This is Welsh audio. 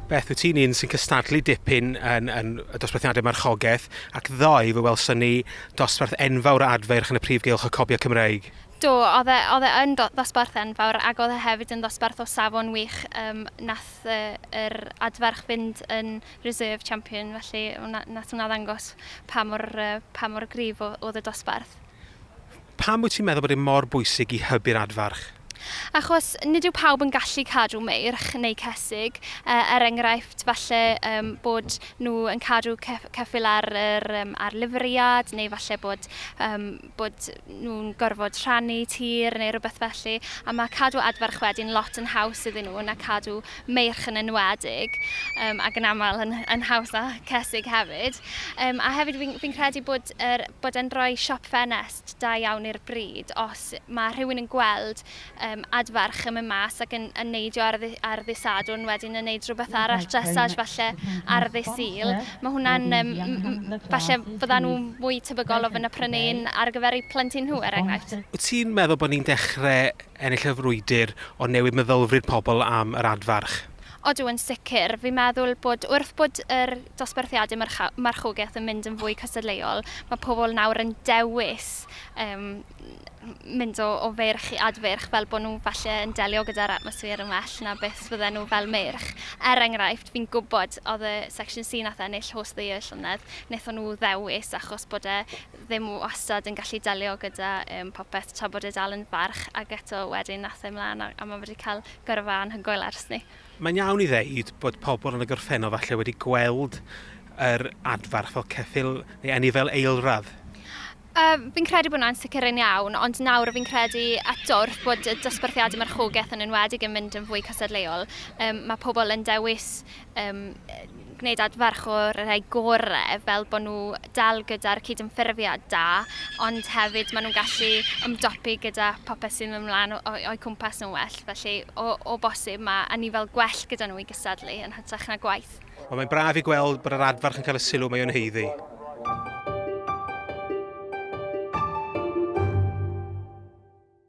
Beth, wyt ti'n un sy'n cystadlu dipyn yn, yn y dosbarthiadau marchogaeth, ac ddoe fe welson ni dosbarth enfawr o adfeirch yn y prif gylch y Cobiau Cymreig. Do, oedd e, oedd e yn ddosbarth enfawr ac oedd e hefyd yn ddosbarth o safon wych. Um, nath uh, yr adferch fynd yn reserve champion, felly nath hwnna ddangos pa mor, uh, pa mor gryf oedd y dosbarth. Pam wyt ti'n meddwl bod e mor bwysig i hybu'r adfarch? Achos nid yw pawb yn gallu cadw meirch neu cesig, er enghraifft falle um, bod nhw yn cadw ceffyl ar, yr, um, ar lifriad neu falle bod, um, bod nhw'n gorfod rhannu tir neu rhywbeth felly. A mae cadw adfarch wedyn lot yn haws iddyn nhw na cadw meirch yn enwedig, um, ac yn aml yn, yn haws na cesig hefyd. Um, a hefyd fi'n fi credu bod, er, bod e'n rhoi siop ffenest da iawn i'r bryd os mae rhywun yn gweld um, adfarch yn mynd mas ac yn, yn neidio ar, ddi, ar ddi Sadwrn wedyn yn neud rhywbeth arall dressage falle ar ddi Sul. Mae hwnna'n, um, falle fydda nhw mwy tebygol o fynd a prynu un ar gyfer eu plentyn nhw er enghraifft. Wyt ti'n meddwl bod ni'n dechrau ennill y frwydr o newid meddylfryd pobl am yr adfarch? Odw, yn sicr. Fi'n meddwl bod wrth bod yr dosbarthiadau marchogaeth yn mynd yn fwy cystadleuol, mae pobl nawr yn dewis um, mynd o, o feirch i adfeirch fel bod nhw falle yn delio gyda'r atmosffer yn well na beth fydden nhw fel meirch. Er enghraifft, fi'n gwybod oedd y Section C nath ennill Horse of the Year llynedd, wnaethon nhw ddewis achos bod e ddim wastad yn gallu delio gyda um, popeth tra bod e dal yn farch ac eto wedyn nath e mlaen a, a mae wedi cael gyrfa anhygoel ers ni. Mae'n iawn i ddeud bod pobl yn y gorffennol falle wedi gweld yr adfarch fel ceffyl neu anifail eilradd. Uh, fi'n credu bod hwnna'n sicr yn iawn, ond nawr fi'n credu eto wrth bod y dosbarthiadau marchogaeth yn enwedig yn mynd yn fwy cystadleuol, um, mae pobl yn dewis um, gwneud adfarch o'r rhai gorau fel bod nhw dal gyda'r cydymffurfiad da, ond hefyd maen nhw'n gallu ymdopi gyda popeth sy'n mynd ymlaen o'u cwmpas nhw'n well. Felly, o, o bosib, mae anifail gwell gyda nhw i gystadlu yn hytrach na gwaith. Wel, mae'n braf i gweld bod yr adfarch yn cael y sylw mae o'n haeddu.